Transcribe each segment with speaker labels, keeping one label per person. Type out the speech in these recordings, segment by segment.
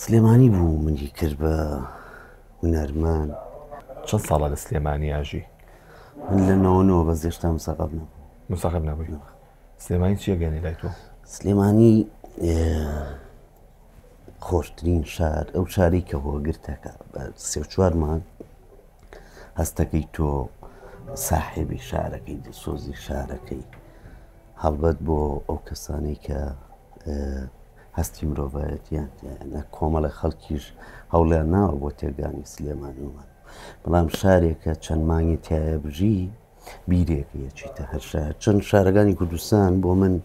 Speaker 1: سلێمانی بوو منی کرد بە هونەرمەند.
Speaker 2: چەند ساڵە لە سلێمانی ئاژی؟
Speaker 1: من لە 99 بەس هێشتا مسەقەف نەبوو.
Speaker 2: مسەقەف نەبووی؟ سلێمانی چیە گەنی لای تۆ؟
Speaker 1: سلێمانی خۆشترین شار ئەو شاری کە هۆگرتەکە بە سێ چوار مانگ هەستەکەی تۆ ساحێبی شارەکەی دڵسۆزی شارەکەی هەڵبەت بۆ ئەو کەسانەی کە هەستی مرۆڤایەتیان تیایە کۆمەڵە خەڵکیش هەوڵیان ناوە بۆ تێکدانی سلێمانیمان بەڵام شارێکە چەند مانگی تایە بژی بیرێک یەچیتە هەر شار چەند شارەکانی کوردستان بۆ من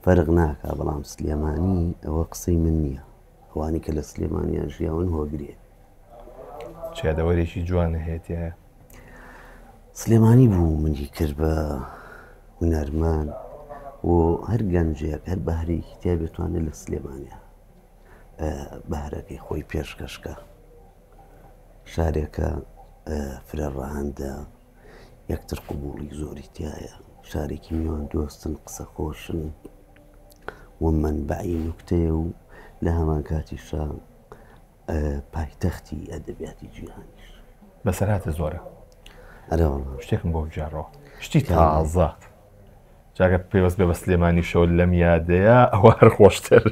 Speaker 1: فەرق ناکا بەڵام سلێمانی ئەوە قسەی من نییە ئەوانی کە لە سلێمانیان ژیاون هۆگرێ
Speaker 2: چیادەوەرێکی جوانە هەیە تایە
Speaker 1: سلێمانی بوو منی کرد بە هونەرمەند و هەر گەنجێک هەر بەهرەیەکی تیا بتوانێت لە سلێمانیا بەهرەکەی خۆی پێشکەشکە شارێکە فرە ڕەهەندە یەکتر قوبوڵی زۆری تایە شارێکی میوان دۆستن قسە خۆشن و منبعی نوکتەیە و لە هەمان کاتیشا پایتەختی ئەدەبیاتی جیهانیش.
Speaker 2: بەسەرهاتە زۆرە.
Speaker 1: ئەرێ وەڵا.
Speaker 2: شتێکم بۆ بگێڕەوە. شتی تازە. جاگە پەیوەست بێ بە سلێمانیشەوە لەم یادەیە ئەوە هەر خۆشتر.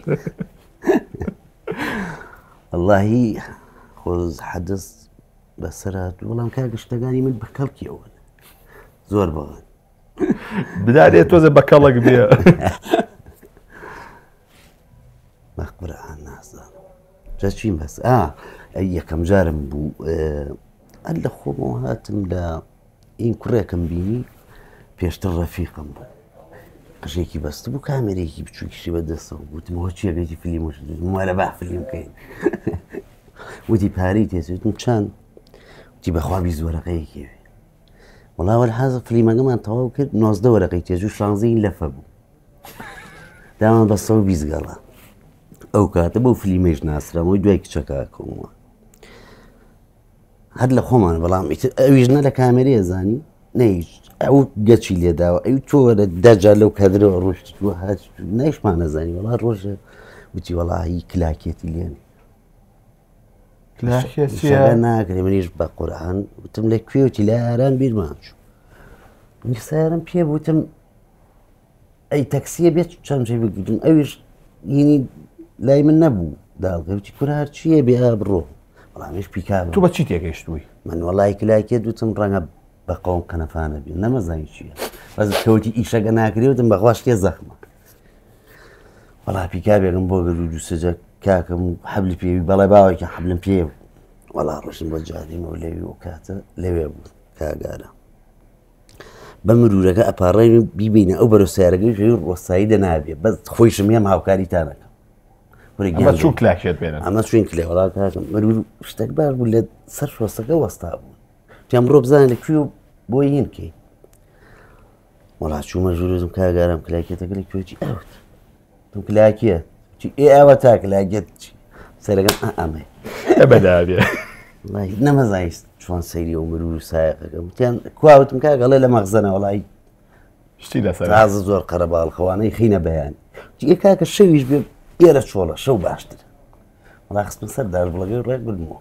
Speaker 1: وەڵاهی خۆز حەدەس بەسەرات وەڵام کاکە شتەکانی من بە کەڵکی ئەوەن زۆر بەوان.
Speaker 2: بدارێ تۆزە بە کەڵک بێ.
Speaker 1: بە قورئان نازانم جا چیم بەس ئا یەکەم جارم بوو ئەر لە خۆمەوە هاتم لە ئین کوڕێکم بینی پێشتر ڕەفیقم بوو قژێکی بەست بوو کامێرێکی بچووکیشی بە دەستەوە گوتمەوە چیەکەی فلیم وەرە با فلیم بکەین وتی پارەی تێچوتم چەند وتی بەخوا بیست وەرەقەیەکی وەڵا وەلحازە فلیمەکەمان تەواو کرد 19 وەرەقەی تێچوو شانزەی لەفە بوو دامان بە 120 گەڵا ئەو کاتە بەو فلیمەیش ناسرامەوەی دوای کچەکە کەومەوە هەر لە خۆمان بەڵام ئیتر ئەویش نە لە کامێرەیە زانی نەیش ئەو گەچی لێداوە ئەو تۆوەرە دەجا لەو کەدرەوە ڕۆشت هات نەیشمان نەزانی وەڵا ڕۆژێ وتی وەڵی کلاکێتی لێن ناکرێ منیش بە قورآن وتم لە کوێوتی لە ئاران بیرمان چوو سیارم پێ وتم ئەی تەکسیە بێت چەند جێ بگرم ئەویش هینی لای من نەبوو داڵگەوتی کورە هەر چییە بێ بڕۆ بەڵامیش پیکا
Speaker 2: تو بە چی تێگەیشتووی
Speaker 1: من وەڵای کلایکێ دوتم ڕەنگە بە قەوم قەنەفانە بێ نەمەزانی چییە بەس کەوتی ئیشەکە ناکرێ وتم بەخوا شتێ زەخمە وەڵا پیکابێکم بۆ گرد و دووسەجە کاکەم حەبلی پێوی بەڵێ باوەێکی حەبلم پێ بوو وەڵا ڕۆشتم بۆ جادەی مەولەوی و کاتە لەوێ بوو کاگارە بە مرورەکە ئەپاڕێن و بیبینە ئەو بەرەو سیارەکەی ژێر ڕۆسایی دەنابێ بەس خۆیشم هەم هاوکاریتانەکەم
Speaker 2: ئەمە چون کلاکێت بێنن
Speaker 1: ئەمە چوین کلێ وڵا کاکەم مرور شتێک باش بوو لە سەر شۆستەکە وەستا بوو پێم ڕۆ بزانە لە کوێ و بۆ یین کەی وڵا چوومە ژوورم کاگارم کلاکێتەکە لە کوێچی ئەوت تم کلاکیە چی ئێ ئەوە تا کلاکێت چی سەرەکەم ئەمێ
Speaker 2: بەدابێ
Speaker 1: نەمەزانی چۆن سەیری و مرور و سایەقەکە وتیان کواوتم کاک ئەڵێ لە مەخزەنە وەڵی
Speaker 2: شتی لەسەر
Speaker 1: تازە زۆر قەرەباڵخەوانەی خینە بەیان ئێ کاکە شەویش بێ ئێرە چۆڵە شەو باشتر وەڵا خستم سەر داربڵەکەی ڕێک بردمەوە.